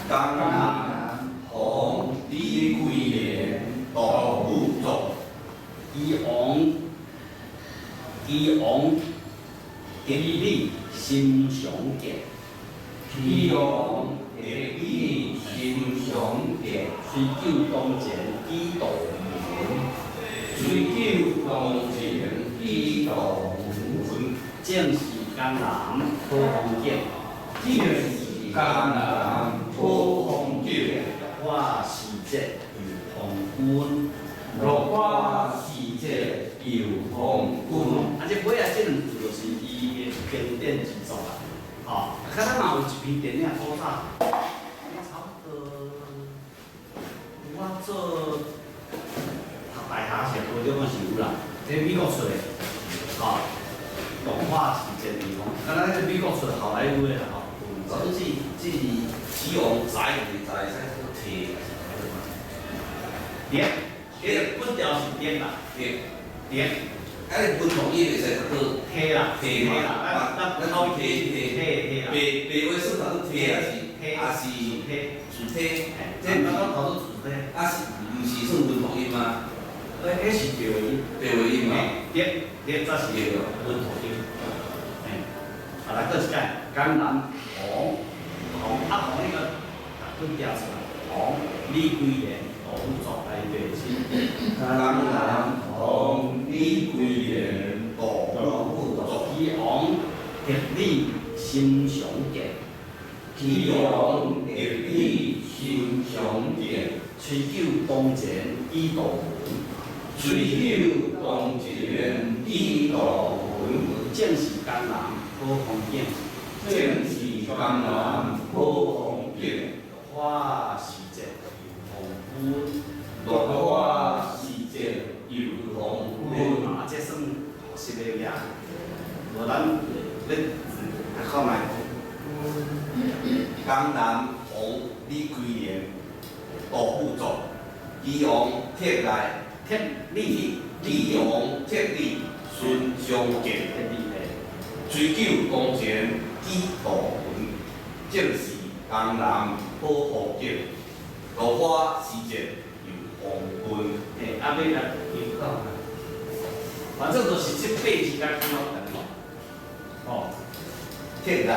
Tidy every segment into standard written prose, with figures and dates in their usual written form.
江南王李桂莲杜甫作。岐王得理心常见，岐王得理心常见，垂久当前举道门，垂久当前举道门，正是江南好风景，正是江南好风景。落花时节又逢君，落花时节又逢君。啊，这尾仔這兩句就是伊的經典之作啦。吼，啊，敢若嘛有一篇電影古早，差不多我做讀大學時，高中嗰時有啦，佇美國出的，吼，落花時節又逢，敢若彼個美國出好萊塢的啦吼。老師，這是岐王宅是宅使做提？對，彼個筆調是對啦，對，對。啊，你文統一袂使做提啦，提嘛，咱咱咱提提提提啦，白白话算读做提抑是抑是提，字体？这咱拢读做字体。啊是，毋是算文統音嗎？欸，彼是白話音。白話音嘛。對，對，這是文統音。嘿，啊來閣一擺，江南王王啊王那個甲筆調出來，王李桂蓮杜甫作來對是。江南王李桂蓮杜甫作。岐王得理心常見，岐王得理心常見，垂久當前舉道門，垂久當前舉道門，正是江南好風景，正是江南好風景。落花時節又逢君，落花時節又逢君。啊，這算學習的嘢，無咱咧讀看覓。江南王李桂蓮杜甫作。岐王鐵來鐵理，岐王鐵理孫尚見，鐵理嘿。垂久當前舉道門，正是江南好風景。落花時節又逢君。嘿，啊，欲來參考下。反正就是這八字甲感覺同哦。鐵來，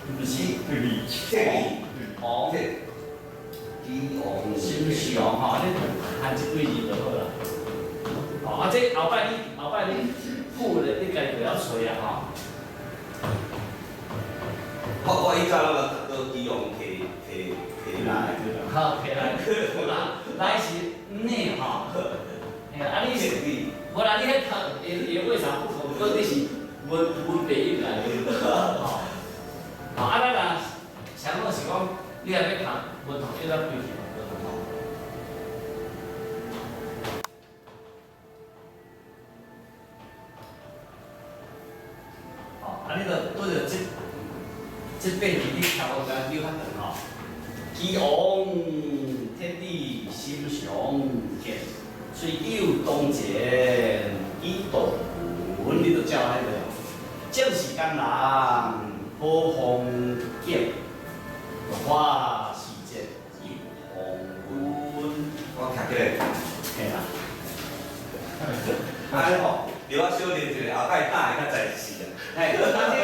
毋是鐵理，王鐵岐王心常吼，你含這幾字就好啦。哦，啊，這後擺你後擺你譜咧，你家己就曉揣啊吼。我以前攏捌讀過岐王提提提來，好，提來，無啦，來是呢吼。嘿，啊你是，無啦，你彼讀會會未嘗不可，不過你是文文白音來的，吼。吼，啊咱若想講是講，你若欲讀文統一，咱開去嘛，文統吼。吼，啊你著對著這這八字你聽無共扭較長吼。岐王鐵理心常見，垂久當前舉道門，你著照彼個。正是江南好風景，落花時節又逢君。我徛起來。嘿啦。啊吼，留我小練一下，後擺打會較在時啊。嘿，啊這